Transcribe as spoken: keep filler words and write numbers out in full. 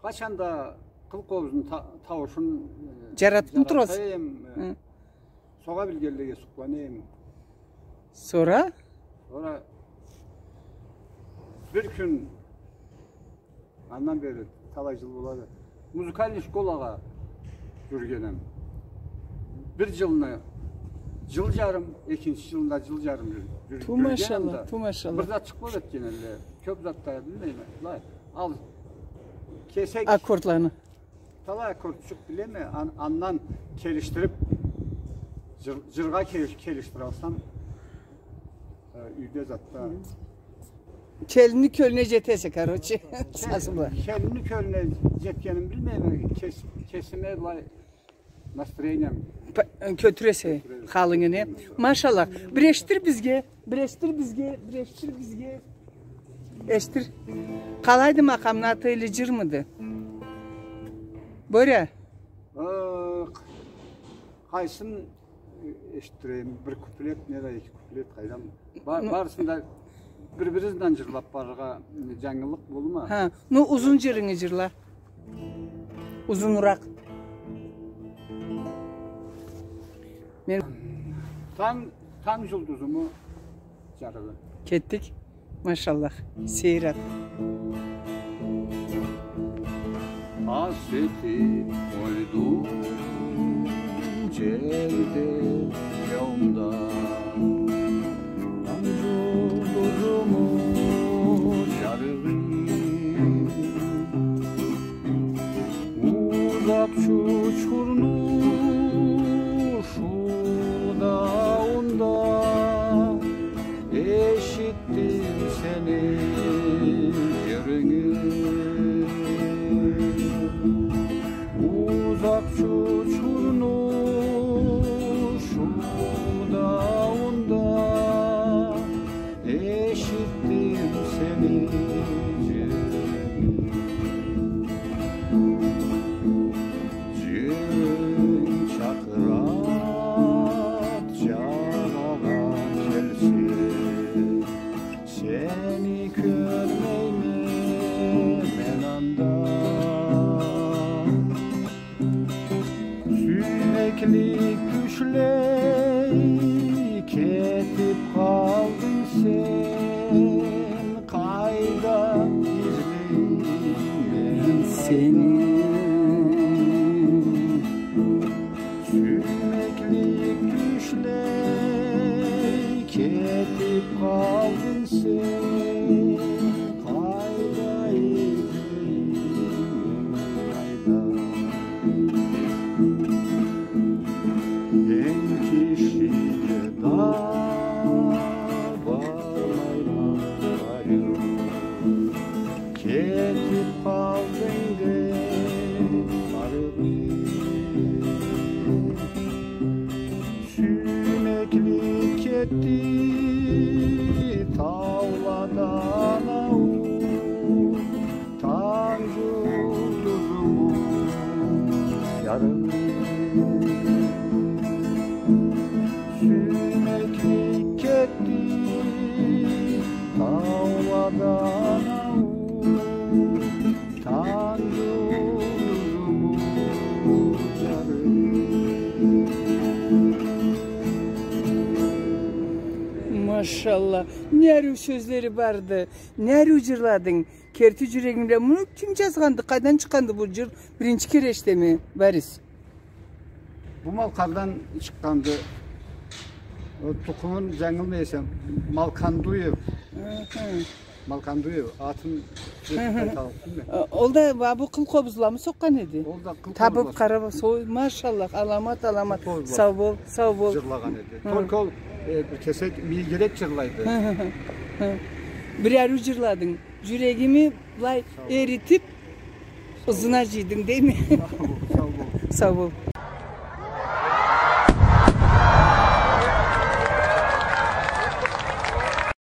Къачан да Къыл Къобузну та-, тауушун, э, джаратыб тураса. Джаратайым, э, хы. Согъа билгенлеге сукъланайым. Сора? Сора бир кюн, андан бери талай джыл болады, музыкальный школагъа джюрюгенем. Бир джылны джыл джарым, экинчи джылында джыл джарым джюр-, джюр-, джюрюгенем да. Ту машалла, ту машалла. Бир зат чыкъмаз этген элле. Кёб зат да билмейме. Былай, ал, кесек. Аккордланы. Талай аккордчукъ билеме, ан-, андан келишдириб, джыр-, джыргъа келиш-, келишдиралсам, э, юйде затда. Келинни кёлюне джетесе, короче. Кел-, сазы бла. Келинни кёлюне джетгеними билмейме, кес-, кесиме былай настроением. Па-, кётюресе, кётюресе халынгы, не? Машаллах. Бир эшитдир бизге, бир эшитдир бизге, бир эшитдир бизге. Эшитдир. Къалайды макъамны аты, или джырмыды? Боря. Э, къайсын эшитдирейим? Бир куплет, неда эки куплет, къайдам. Ба-, ну, барысын да бир-биринден джырлаб барыргъа джангылыкъ болурму? Ха, ну, узун джырынгы джырла. Узунуракъ. Мен танг, танг джулдузуму джарыгъы. Кетдик. Машаллах. Сейир ат. Аст этиб къойдум джерде джауумда. Танг джулдузуму джарыгъын, узакъ чучхурну шуулдауунда эшитдим сени джырынгы. Узакъ чучхурну шуулдауунда эшитдим сени джырынгы. Джырынг чакъырад джарагъа келсе, сени кёрмейме мен анда. Сюймеклик кючлей кетиб къалдынг сен, къайда излейим мен сени? Сюймеклик кючлей кетиб къалдынг сен, къайда излейим, къайда? Мен кишиге да бармайма, къайры кетиб къалдынг деб барыб. Сюймеклик кетди тауладан ауур, танг джулдузуму джарыгъы. Сюймеклик кетди тауладан ауур, танг джулдузуму джарыгъы. Машалла. Не ариу сёзлери барды. Не ариу джырладынг. Керти джюрегинг бла. Муну ким джазгъанды? Къайдан чыкъгъанды бу джыр? Биринчи кере эшитеме, Борис? Бу Малкъардан чыкъгъанды. Ол тукъумун джангылмай эсем, Малкандуев. Хы-хы. Малкандуев, атын... Хы-хы. Айталлыкъ, билмейме. Ол да, а, бу къыл къобузламы сокъгъан эди? Ол да къыл къобузла. Табыб къараб, со-, машаллах, аламат, аламат. Къыл къобузла. Сау бол, сау бол. Джырлагъан эди. Хы. Только ол, э, бир кесек мийигирек джырлайды. Хы-хы-хы. Бир ариу джырладынг. Джюрегими былай эритиб, ызына джыйдынг, дейме. Сау бол, сау бол. Сау бол.